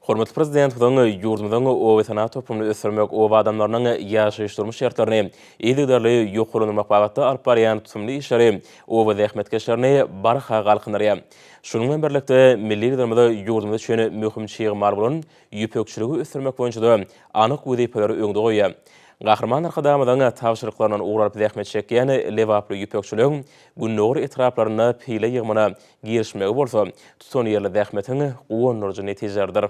Hormatly Prezidentimiziň ýurdumyzyň oba-senagat toplumyny ösdürmek, oba adamlarynyň ýaşaýyş-durmuş şertlerini yzygiderli ýokarlandyrmak babatda alyp barýan tutumly işleri oba zähmetkeşlerini barha galkyndyrýar. Şunuň bilen birlikde, milli Liderimiz ýurdumyz üçin möhüm çig mal bolan ýüpekçiligi ösdürmek boýunça-da anyk wezipeleri öňde goýýar. Gahryman Arkadagymyzyň tabşyryklaryndan ugur alyp zähmet çekýän lebaply ýüpekçiligiň gündogar etraplarynda pile ýygymyna girişmegi bolsa tutanýerli zähmetiň guwandyryjy netijeleridir.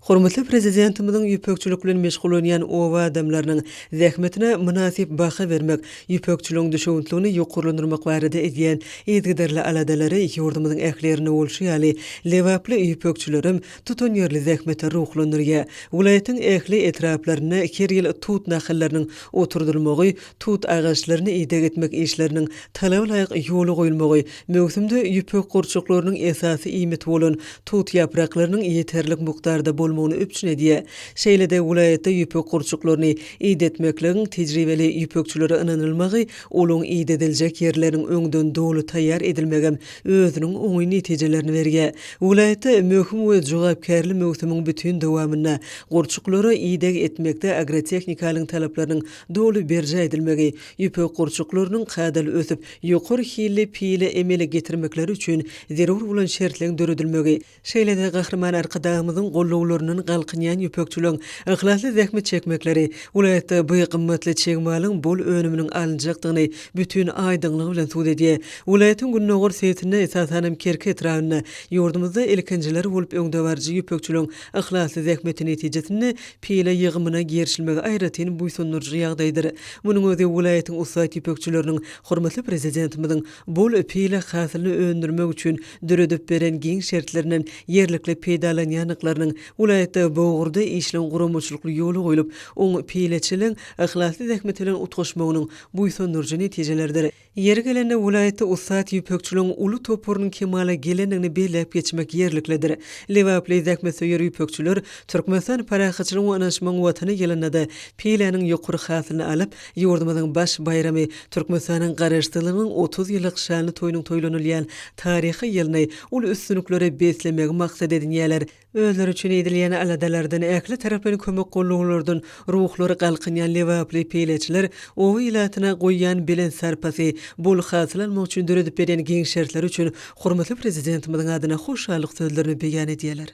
Hormatly Prezidentimiziň ýüpekçilik bilen meşgullanýan oba adamlarynyň zähmetine mynasyp baha bermek, ýüpekçiligiň düşewüntligini ýokarlandyrmak barada edýän yzygiderli aladalary ýurdumyzyň ähli ýerinde bolşy ýaly, lebaply ýüpekçilerem tutanýerli zähmete ruhlandyrýar. Welaýatyň ähli etraplarynda her ýyl tut nahallarynyň oturdylmagy Tut agaçlaryna ideg etmek işleriniň talaba laýyk ýola goýulmagy, möwsümde ýüpek gurçuklarynyň esasy iýmiti bolan tut ýapraklarynyň ýeterlik mukdarda bolmagyny üpjün edýär. Şeýle-de welaýatda ýüpek gurçuklaryny idetmekligiň tejribeli ýüpekçilere ynanylmagy, olaryň idediljek ýerleriniň öňden doly taýýar edilmegem özüniň oňyn netijelerini berýär. Welaýatda möhüm we jogapkärli möwsümiň bütin dowamynda gurçuklara ideg etmekde agrotehnikanyň talaplarynyň doly berjaý edilmegi, ýüpek gurçuklarynyň kadaly ösüp, ýokary hilli pile emele getirmekleri üçin zerur bolan şertleň döredilmegi, şeýle-de Gahryman Arkadagymyzyň gollawlaryndan galkynýan ýüpekçiligiň yhlasly zähmet çekmekleri welaýatda bu gymmatly çig malyň bol önüminiň alynjakdygyny bütin aýdyňlygy bilen subut edýär. Welaýatyň gündogar sebitinde, esasanam Kerki etrabynda ýurdumyzda ilkinjiler bolup öňdebaryjy ýüpekçiligiň yhlasly zähmeti netijesinde Pile ýygymyna girişilmegi aýratyn buýsandyryjy ýagdaýdyr. Munuň özi welaýatyň ussat ýüpekçileriniň hormatly Prezidentimiziň bol pile hasylyny öndürmek üçin döredip beren giň şertlerinden ýerlikli peýdalanýandyklarynyň, welaýatda bu ugurda işleň guramaçylykly ýola goýlup, oň pileçiligiň yhlasly zähmeti bilen utgaşmagynyň buýsandyryjy netijeleridir. Ýeri gelende, welaýatda ussat ýüpekçiligiň uly toparynyň kemala gelendigini belläp geçmek ýerliklidir. Lebaply zähmetsöýer ýüpekçiler Türkmenistan parahatçylygyň we ynanyşmagyň Watany ýylynda-da piläniň ýokary hasylyny alyp, ýurdumyzyň baş baýramy, Türkmenistanyň Garaşsyzlygynyň 30 ýyllyk şanly toýunyň toýlanylýan taryhy ýylyny uly üstünliklere beslemegi maksat edinýärler. Özleri üçin edilýän aladalardan, ähli taraplaýyn kömek-goldawylardan ruhlary galkynýan lebaply pileçiler oba ilatyna goýýan belent sarpasy, bol hasyl almak üçin döredip berýän giň şertleri üçin hormatly Prezidentimiziň adyna hoşallyk sözlerini beýan edýärler.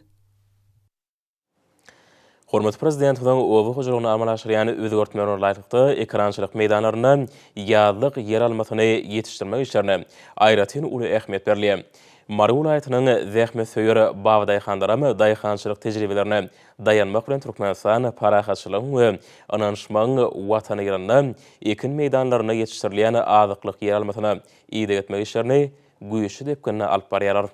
Hormatly Prezidentimiziň oba hojalygynda amala aşyrýan özgertmelerine laýyklykda, ekerançylyk meýdanlarynda ýazlyk ýeralmasyny ýetişdirmek işlerine aýratyn uly ähmiýet berilýär. Mary welaýatynyň zähmetsöýer babadaýhanlaram daýhançylyk tejribelerine daýanmak bilen Türkmenistan parahatçylygyň we ynanyşmagyň Watany ýylynda ekin meýdanlarynda ýetişdirilýän azyklyk ýeralmasyna ideg etmek işlerini güýçli depginde alyp barýarlar.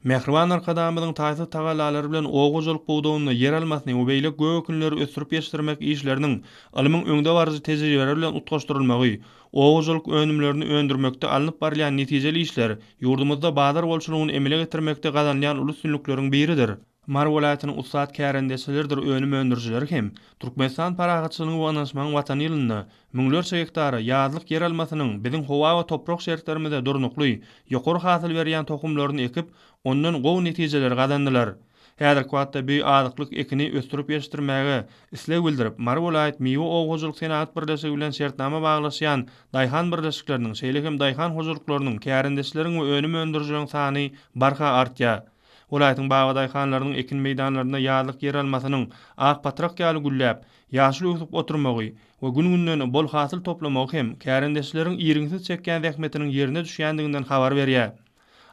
Mähriban Arkadagymyzyň taýsyz tagallalary bilen oba hojalyk pudagynda ýer almasyny we beýleki gök ekinleri ösdürip ýetişdirmek işleriniň ylmyň öňdebaryjy tejribeleri bilen utgaşdyrylmagy, oba hojalyk önümlerini öndürmekde alnyp barylýan netijeli işler ýurdumyzda bazar bolçulygyny emele getirmekde gazanylýan uly üstünlikleriň biridir. Mary welaýatynyň ussat kärendeçileridir önüm öndürijileri hem Türkmenistan parahatçylygyň we ynanyşmagyň Watany ýylynda müňlerçe gektara ýazlyk ýeralmasynyň biziň howa we toprak şertlerimize durnukly, ýokary hasyl berýän tohumlaryny ekip, ondan gowy netijeleri gazandylar. Häzirki wagtda bu azyklyk ekini ösdürip ýetişdirmäge isleg bildirip, Mary welaýat Miwe oba hojalyk senagat birleşigi bilen şertnama baglaşýan daýhan birleşikleriniň, şeýle hem daýhan hojalyklarynyň, kärendeçileriň we önüm öndürijileriň sany barha artýar. Welaýatyň babadaýhanlarynyň ekin meýdanlarynda ýazlyk ýeralmasynyň ak patrak ýaly gülläp, ýaşyl öwsüp oturmagy we gün-günden bol hasyl toplamagy hem kärendeçileriň irginsiz çekýän zähmetiniň ýerine düşýändiginden habar berýär.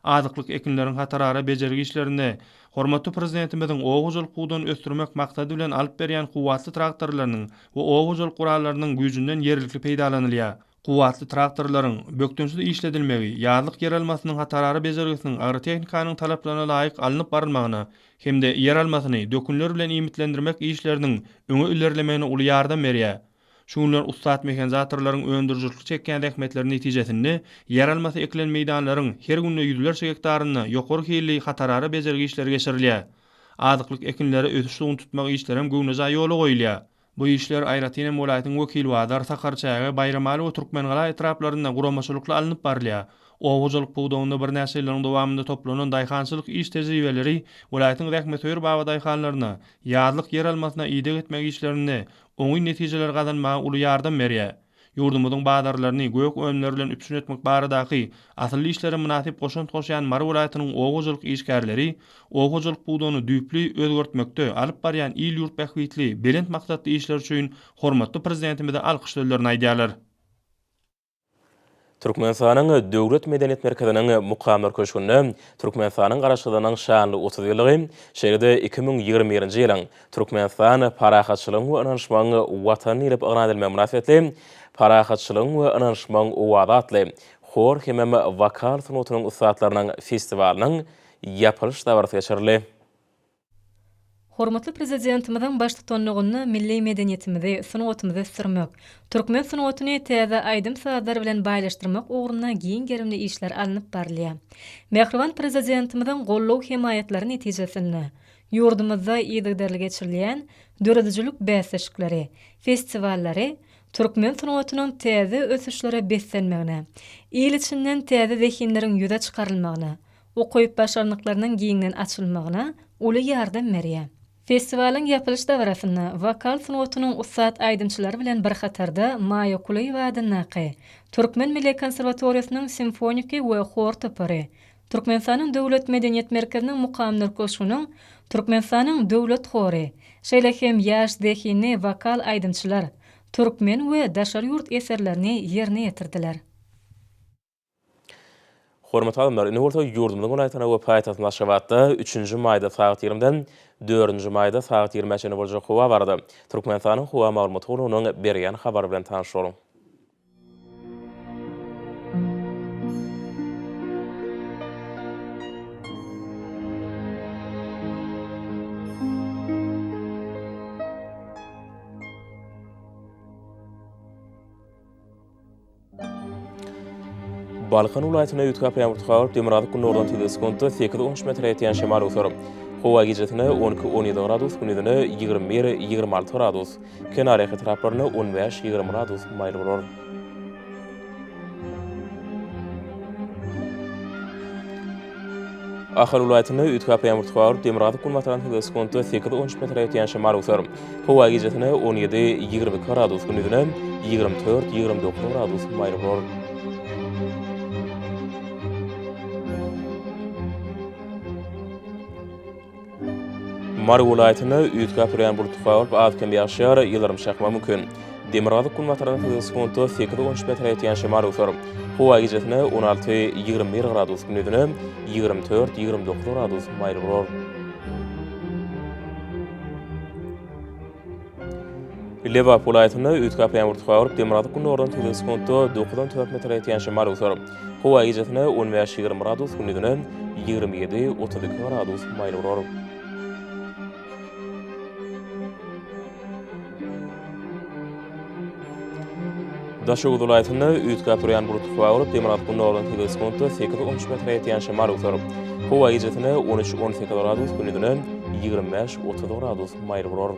Azyklyk ekinleriň hatarara bejergi işlerinde hormatly Prezidentimiziň oba hojalyk pudagyny ösdürmek maksady bilen alyp berýän kuwwatly traktorlarynyň we oba hojalyk gurallarynyň güýjünden ýerlikli peýdalanylýar. Kuwwatly traktorlaryň bökdençsiz işledilmegi ýazlyk ýeralmasynyň hatarara bejergisiniň agrotehnikanyň talaplaryna laýyk alnyp barylmagyna hem-de ýeralmasyny dökünler bilen iýmitlendirmek işleriniň öňe ilerlemegine uly ýardam berýär. Şu günler ussat mehanizatorlaryň öndürijilikli çekýän zähmetleri netijesinde ýeralmasy ekilen meýdanlaryň her günde ýüzlerçe gektarynda ýokary hilli hatarara bejergi işleri geçirilýär. Azyklyk ekinlere ösüş suwuny tutmak işlerem göwnejaý ýola goýulýar. Bu işler aýratyn hem welaýatyň Wekilbazar, Sakarçäge, Baýramaly we Türkmengala etraplarynda guramaçylykly alnyp barylýar. Oba hojalyk pudagynda birnäçe ýyllaryň dowamynda toplanan daýhançylyk iş tejribeleri welaýatyň zähmetsöýer babadaýhanlaryna ýazlyk ýeralmasyna ideg etmek işlerinde oňyn netijeleri gazanmaga uly ýardam berýär. Ýurdumyzyň bazarlaryny gök önümler bilen üpjün etmek baradaky asylly işlere mynasyp goşant goşýan Mary welaýatynyň oba hojalyk işgärleri oba hojalyk pudagyny düýpli özgertmekde alyp barýan il-ýurt bähbitli, belent maksatly işleri üçin hormatly Prezidentimize alkyş sözlerini aýdýarlar. Türkmenistanyň Döwlet medeniýet merkeziniň Mukamlar köşgünde Türkmenistanyň Garaşsyzlygynyň şanly 30 ýyllygy, şeýle-de 2021-nji ýylyň Türkmenistan, parahatçylygyň we ynanyşmagyň Watany diýlip yglan edilmegi mynasybetli Parahatçylygyň we ynanyşmagyň owazy atly hor hemem wokal sungatynyň ussatlarynyň festiwalynyň ýapylyş dabarasy geçirildi. Hormatly Prezidentimiziň baştutanlygynda milli medeniýetimizi, sungatymyzy ösdürmek, türkmen sungatyny täze aýdym-sazlar bilen baýlaşdyrmak ugrunda giň gerimli işler alnyp barylýar. Mähriban Prezidentimiziň goldaw-hemaýatlary netijesinde, ýurdumyzda yzygiderli geçirilýän döredijilik bäsleşikleri, festiwallary türkmen sungatynyň täze ösüşlere beslenmegine, il içinden täze zehinleriň ýüze çykarylmagyna, ukyp-başarnyklarynyň giňden açylmagyna uly ýardam berýär. Festiwalyň ýapylyş dabarasynda wokal sungatynyň ussat aýdymçylary bilen bir hatarda Maýa Kulyýewa adyndaky Türkmen milli konserwatoriýasynyň simfoniki we hor topary, Türkmenistanyň Döwlet medeniýet merkeziniň Mukamlar köşgüniň Türkmenistanyň Döwlet hory, şeýle hem ýaş zehinli wokal aýdymçylar türkmen we daşary ýurt eserlerini ýerine ýetirdiler. Hormatly alymlar, indi bolsa ýurdumyzyň welaýatlarynda we paýtagtymyz Aşgabatda üçünji maýda sagat ýigrimiden dördünji maýda sagat ýigrimä çenli boljak howa barada Türkmenistanyň Howa maglumat gullugynyň berýän habary bilen tanyş boluň. Balkan welaýatynda üýtgäp ýagmyr tutup, demirgazyk-gündogardan tizligi sekuntda sekiz-on üç metre ýetýän şemal öwser. Howa gijesine on iki-on ýedi gradus, gündizine 21-26 gradus, kenarýaka etraplarynda on bäş-ýigrimi gradus maýyl bolar. Ahal welaýatynda üýtgäp ýagmyr turar, demirgazyk-günbatardan tizligi sekuntda sekiz-on üç metre ýetýän şemal öwser. Howa gijesine 17, 22 gradus, gündizine 24, 29 gradus maýyl bolar. Mary welaýatynda üýtgäp durýan bulutly howa bolup, az-kem ýagyş ýagar, ýyldyrym çakmagy mümkin. Demirgazyk-günbatardan tizligi sekuntda sekiz-on üç metre ýetýän şemal öwser. Howa gijesine 16, 21 gradus, gündizine 24, 29 gradus maýyl bolar. Lebap welaýatynda üýtgäp ýagmyr tutup, demirgazyk-gündogardan tizligi sekuntda dokuzdan dört metre ýetýän şemal öwser. Howa gijesine 15, 20 gradus, gündizine 27, 32 gradus maýyl bolar. Daşoguz welaýatynda üýtgäp durýan bulutly howa bolup, demirgazyk-gündogardan tizligi sekuntda sekiz-on üç metre ýetýän şemal öwser. Howa gijesine 13-18 gradus, gündizine 25-30 gradus maýyl bolar.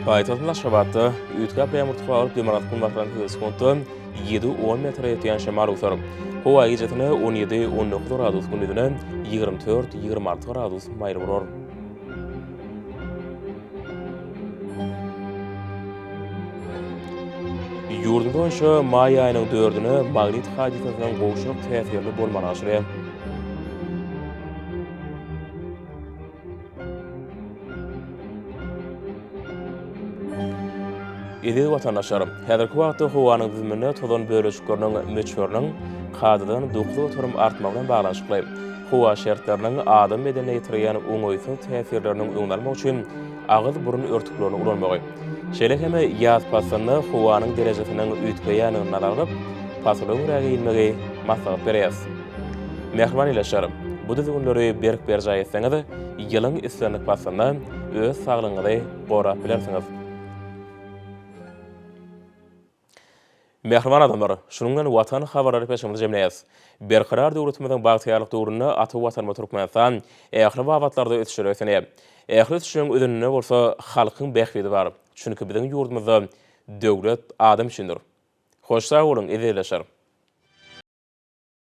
Paýtagtymyz Aşgabatda üýtgäp durýan bulutly howa bolup, demirgazyk-günbatardan tizligi sekuntda Ýedi-on metre ýetýän şemal öwser. Howa gijesine 17, 19 gradus, gündizine 24, 26 gradus maýyl bolar. Ýurdumyz boýunça maý aýynyň dördüne magnit hadysasynyň gowşak täsirli bolmagy garaşylýar. Eziz watandaşlar, häzirki wagtda howanyň düzüminde tozan bölejikleriniň möçberiniň kadadan 9% artmagy bilen baglanyşykly howa şertleriniň adam bedenine ýetirýän oňaýsyz täsirleriniň öňüni almak üçin agyz-burun örtüklerini ulanmagy, şeýle hem ýaz paslynda howanyň derejesiniň üýtgeýändigini nazara alyp, pasyla görä geýinmegi maslahat berýäris. Mähriban ildeşler, bu düzgünleri berk berjaý etseňiz, ýylyň islendik paslynda öz saglygyňyzy gorap bilersiňiz. Mähriban adamlar, şunuň bilen Watan habarlary peşgemizi jemleýäris. Berkarar döwletimiziň bagtyýarlyk döwründe ata Watanymyz Türkmenistan ähli babatlarda ösüşlere ösenýär. Ähli ösüşleriň özeninde bolsa halkyň bähbidi bar. Çünki biziň ýurdumyzda döwlet adam üçindir. Hoş sag boluň, eziz ildeşler!